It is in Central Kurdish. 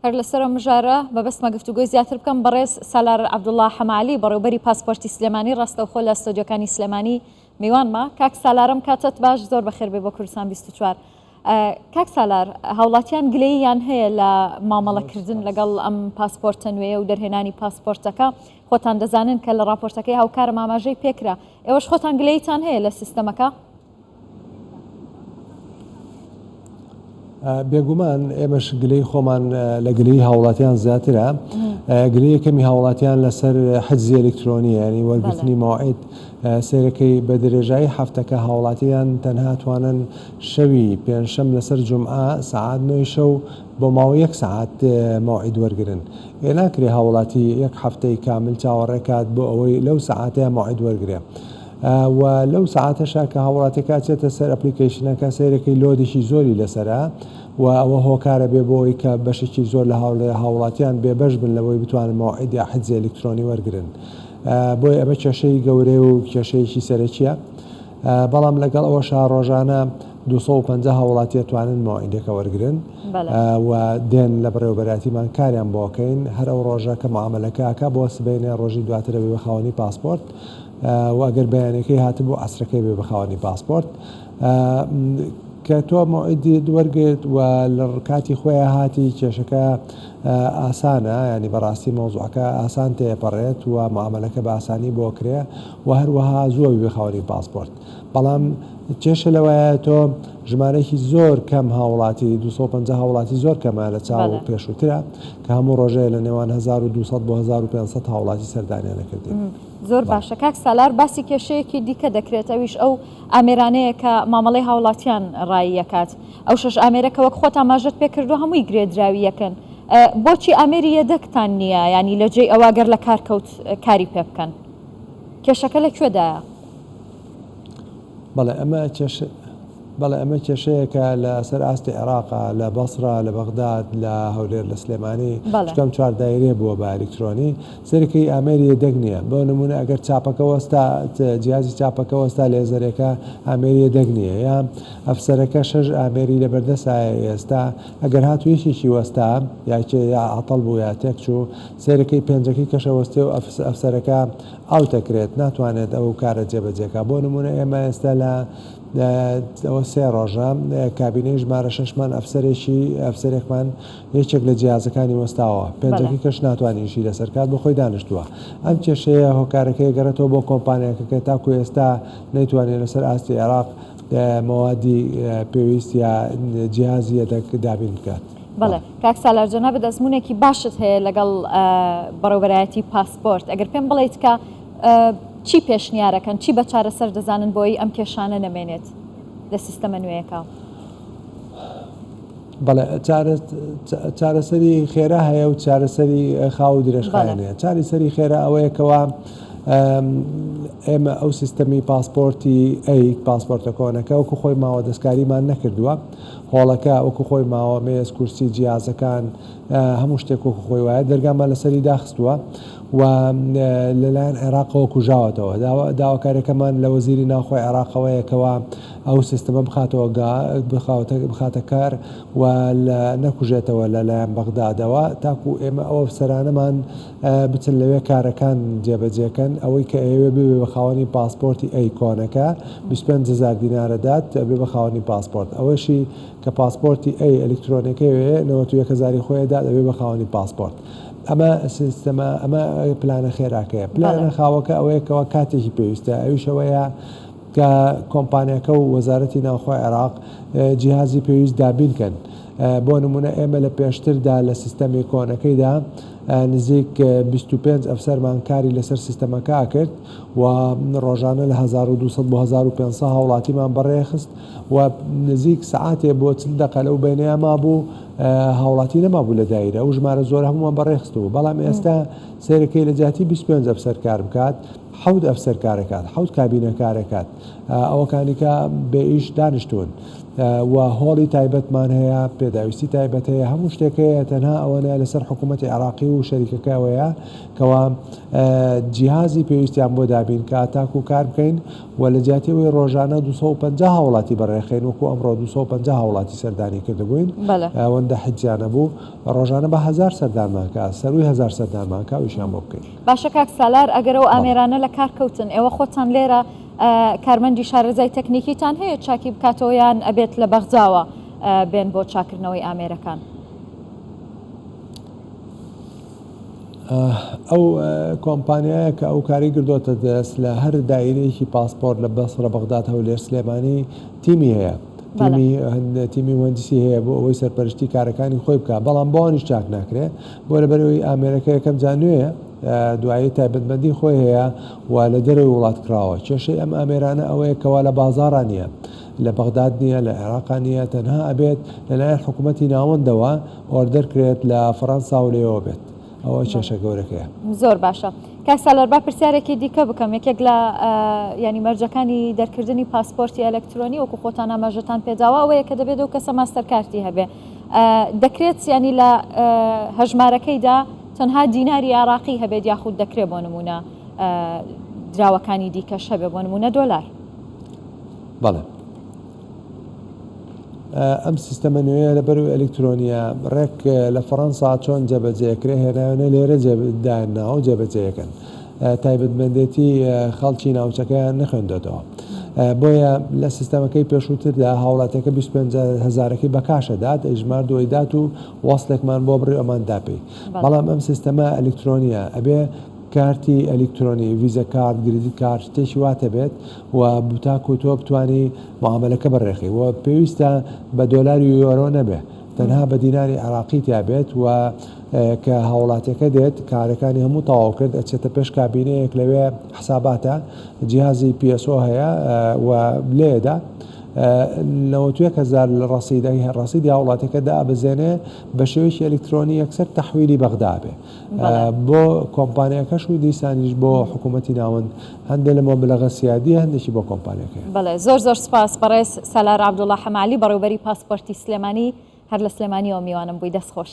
هەر لەسەر ئەم مژارە مەبەستمە گفتوگۆی زیاتر بکەم، بەڕێز سالار عەبدوڵا حەمەعەلی بەڕێوبەری پاسپۆرتی سلێمانی ڕاستەوخۆ لە ستۆدیۆکانی سلێمانی میوانمە. کاک سالارم کاتت باش، زۆر بەخێر بێی بۆ کوردستان 24. کاک سالار، هاوڵاتیان گلەییان هەیە لە مامەڵەکردن لەگەڵ ئەم پاسپۆرتە نوێیە و دەرهێنانی پاسپۆرتەکە، خۆتان دەزانن کە لە ڕاپۆرتەکەی هاوکارم ئاماژەی پێکرا، ئێوەش خۆتان گلەییتان هەیە لە سیستەمەکە؟ بێگومان ئێمەش گلەی خۆمان لە گلەی هاوڵاتیان زیاترە. گلەی یەکەمی هاوڵاتیان لەسەر حجزی ئەلیکترۆنیە، یانی وەرگرتنی مەوعید. سەیرەکەی بە درێژایی هەفتەکە هاوڵاتیان تەنها توانن شەوی پێنجشەم لەسەر جومعە سەعات نۆی شەو بۆ ماوەی یەک سەعات مەوعید وەرگرن. ئێ ناکرێ هاوڵاتی یەک هەفتەی کامل چاوەڕێ کات بۆ ئەوەی لەو سەعاتەیا مەوعید وەرگرێ. و لەو سەعاتەشا کە هاوڵاتیەکە ئەچێتە سەر application ەکە سەیرەکەی load ێکی زۆری لەسەرە و ئەوە هۆکارە بێ بۆ ئەوەی کە بەشێکی زۆر لە هاوڵاتیان بێبەش بن لەوەی بتوانن مەوعید یا حجزی ئەلیکترۆنی وەرگرن بۆیە ئەمە کێشەی گەورەیە و کێشەیەکی سەرەکیە بەڵام لەگەڵ ئەوەشا ڕۆژانە 250 هاوڵاتی ئەتوانن مەوعیدەکە وەرگرن و دێن لە بەڕێوەبەرایەتیمان کاریان بۆ ئەکەین هەر ئەو ڕۆژە کە معامەلەکە ئەکا بۆ سبەینێ ڕۆژی دواتر ئەبێ بە خاوەنی پاسپۆرت و ئەگەر بەیانەکەی هاتبوو عەسرەکەی بێ بە خاوەنی پاسپۆرت کە تۆ مەوعیدت وەرگرت و لە کاتی خۆیان هاتی کێشەکە ئاسانە ینی بەڕاستی مەوزوعەکە ئاسان تێپەڕێت و معامەلەکە بە ئاسانی بۆ کرێ و هەروەها زووە بێ خاوەنی پاسپۆرت بەڵام کێشە لەوەیە تۆ ژمارەیەکی زۆر کەم هاوڵاتی 250 هاوڵاتی زۆر کەمە لە چاو پێشووترە کە هەموو ڕۆژەیە لە نێوان 1200 بۆ 1500 هاوڵاتی سەردانیان نەکردین. زۆر باشە کاک سالار باسی کێشەیەکی دیکە دەکرێت ئەویش ئەو ئامێرانەیە کە مامەڵەی هاوڵاتیان ڕایی ئەکات ئەو شەش ئامێرە کە وەک خۆت ئاماژەت پێ کردووە هەمووی گرێدراوی یەکن بۆچی ئامێری یەدەگتان نییە یانی لە جێی ئەوە گەر لە کار کەوت کاری پێ بکەن کێشەکە لە کوێدایە؟ بەڵێ ئەمە کێشە بەڵێ ئەمە کێشەیەکە لە سەر ئاستی عێراقە، لە بەسڕە، لە بەغداد، لە هەولێر، لە سلێمانی، چونکە ئەم چوار دایرەیە بووە بە ئەلیکترۆنی، سەیرەکەی ئامێری یەدەگ نییە، بۆ نموونە ئەگەر چاپەکە وەستا، جیهازی چاپەکە وەستا لێزەرێکە ئامێری یەدەگ نییە، یا ئەفسەرەکە شەش ئامێری لەبەردەستایە ئێستا ئەگەر هاتوو یەکێکی وەستا یا یا عەتەڵ بوو یا تێکچوو، سەیرەکەی پێنجەکەی کەش ئەوەستێ و ئەفسەرەکە out ئەکرێت، ناتوانێت ئەو کارە جێبەجێ کا، بۆ نموونە ئێمە ئێستا لە ئەوە سێ ڕۆژە کابینەی ژمارە شەشمان ئەفسەرێکی ئەفسەرێکمان یەکێک لە جیازەکانی وەستاوە پێنجەکەی کەش ناتوانێت ئیشی لەسەر کات بۆ خۆی دانیشتووە ئەم کێشەیە هۆکارەکەی گەڕێتەوە بۆ کۆمپانیاکە کە تاکو ئێستا نەیتوانێت لەسەر ئاستی عێراق مەوادی پێویست یا جیهازی یەدەگ دابین بکات. بەڵێ کاک سالار جەنابت ئەزموونێکی باشت هەیە لەگەڵ بەڕێوبەرایەتی پاسپۆرت ئەگەر پێم بڵێیت کە چی پێشنیارەکەن، چی بە چارەسەر دەزانن بۆی ئەم کێشانە نەمێنێت لە سیستەمە نوێیەکە؟ بەڵێ چارەسەری خێرا هەیە و چارەسەری خاو و درێژخایەن هەیە. چارەسەری خێرا ئەوەیە کەوا ئێمە ئەو سیستەمی پاسپۆرتی ئەی پاسپۆرتە کۆنەکە وەکو خۆی ماوە دەستکاریمان نەکردووە هۆڵەکە وەکو خۆی ماوە مێز کورسی جیازەکان هەموو شتێک وەکو خۆی وایە دەرگامان لەسەری داخستووە و لەلایەن عێراقەوە کوژاوەتەوە. داواکاریەکەمان لە وەزیری ناوخۆی عێراقەوەیە کەوا ئەو سیستەمە بخاتەوە بخاتە کار و نەکوژێتەوە لەلایەن بەغدادەوە تاکو ئێمە ئەو ئەفسەرانەمان بچن لەوێ کارەکان جێبەجێکەن ئەوەی کە ئەیەوێ ببێ بە خاوەنی پاسپۆرتی ئەی کۆنەکە 25 هەزار دینارە دات ئەبێ بە خاوەنی پاسپۆرت ئەوەشی کە پاسپۆرتی ئەی ئەلیکترۆنەکەی 91 هەزاری خۆی ئەدات ئەبێ بە خاوەنی پاسپۆرت. ئەمە سیستەمە ئەمە پلانە خێراکەیە پلانە خاوەکە ئەوەیە کەوا کاتێکی پێویستە ئەویش ئەوەیە کە کۆمپانیاکە و وەزارەتی ناوخۆی عێراق جیهازی پێویست دابین کەن بۆ نمونە ئێمە لە پێشتردا لە سیستەمی کۆنەکەیدا نزیک 25 ئەفسەرمان کاری لەسەر سیستەمەکە کرد و ڕۆژانە لە 1200 بۆ 1500 هاوڵاتیمان بەڕێخست و نزیک سەعاتێ بۆ 40 دقە لەو بینەیە مابوو هاوڵاتی نەمابوو لە دایرە ئەو ژمارە زۆرە هەموومان بەڕێخستبوو بەڵام ئێستا سەیرەکەی لە جیاتی 25 ئەفسەر کار بکات حەوت ئەفسەر کارەکات حەوت کابینە کارەکات ئەوەکانی کە بێ ئیش دانیشتوون و هۆڵی تایبەتمان هەیە پێداویستی تایبەت هەیە هەموو شتێک هەیە تەنها ئەوەنە لەسەر حکوومەتی عێراقی و شەریکەکە ئەوەیە کەوا جیهازی پێویستیان بۆ دابین کە تاکو کار بکەین و لە جیاتی ئەوەی ڕۆژانە 250 هاوڵاتی بەڕێخەین وەکو ئەمڕۆ 250 هاوڵاتی سەردانی کردبووین و ئەوەندە حجزیان هەبوو ڕۆژانە بە هەزار سەردانمان کا سەرووی هەزار سەردانمان کا و ئیشیان بۆ بکەین. باشە کاک سالار ئەگەر ئەو بەڵێ. ئامێرانە لە کار کەوتن ئێوە خۆتان لێرە کارمەندی شارەزای تەکنیکیتان هەیە چاکی بکاتەوە یان ئەبێت لە بەغداوە بێن بۆ چاکردنەوەی ئامێرەکان؟ ئەو کۆمپانیایە کە ئەو کاری گردۆتە دەست لە هەر دایرەیەکی پاسپۆرت لە بەسڕە بەغداد هەولێر سلێمانی تیمی هەیە تیمی تیمی مهندسی هەیە بۆ ئەوەی سەرپەرشتی کارەکانی خۆی بکە بەڵام بۆوانیش چاک ناکرێ بۆ لەبەرەوەی ئامێرەکە یەکەم جار نوێیە دوایی تایبەتمەندی خۆی هەیە و لە دەرەوەی وڵات کراوە کێشەی ئەم ئامێرانە ئەوەیە کەوا لە بازاڕا نییە لە بەغداد نییە لە عێراقا نییە تەنها ئەبێت لەلایەن حکوومەتی ناوەندەوە order کرێت لە فەرەنسا و لێوە بێت ئەوە کێشە گەورەکەیە. زۆر باشە کاک سالار با پرسیارێکی دیکە بکەم یەکێک لە یانی مەرجەکانی دەرکردنی پاسپۆرتی ئەلکترۆنی وەکو خۆتان ئاماژەتان پێداوە ئەوەیە کە دەبێت ئەو کەسە ماستەرکارتی هەبێ دەکرێت یانی لە هەژمارەکەیدا تەنها دیناری عێراقی هەبێت یاخود دەکرێت بۆ نمونە دراوەکانی دیکەش هەبێ بۆ نمونە دۆلار؟ بەڵێ. ئەم سیستەمە نوێیە لەبەرو ئەلیکترۆنیە ڕێک لە فەڕەنسا چۆن جێبەجێکرێ هێناوێنە لێرە دایانناوە و جێبەجێیەکەن تایبەتمەندێتی خەڵکی ناوچەکەیان نەخوێندۆتەوە بۆیە لە سیستەمەکەی پێشووتردا هاوڵاتیەکە 25 هەزارەکەی بە cash ئەدات ئەیژمارد و ئەیدات و وەسڵێکمان بۆ بڕی ئەمان داپێی بەڵام ئەم سیستەمە ئەلیکترۆنیە ئەبێ کارتی ئەلیکترۆنی، ڤیزە کارت، credit card، شتێکی وات هەبێت و تاکو تۆ بتوانی معامەلەکە بەڕێخەی و پێویستە بە دۆلاری و یۆرۆ نەبێ تەنها بە دیناری عێراقی تیا بێت و کە هاوڵاتیەکە دێت کارەکانی هەموو تەواو کرد ئەچێتە پێش کابینەیەک لەوێ حساباتە جیهازی PSO هەیە و لێدا 91 هەزار لە ڕەسیدە ڕەسیدی هاوڵاتیەکە دابەزێنێ بە شێوەیەکی ئەلیکترۆنی یەکسەر تەحویلی بەغدا بێ بۆ کۆمپانیاکەش و دیسانیش بۆ حکوومەتی ناوەند هەندێ لە مەبلەغە سیادیە هەندێکی بۆ کۆمپانیاکەیە. بەڵێ زۆر زۆر سوپاس بەڕێز سالار عەبدوڵا حەمەعەلی بەڕێوبەری پاسپۆرتی سلێمانی هەر لە سلێمانیەوە میوانم بووی دەست خۆش.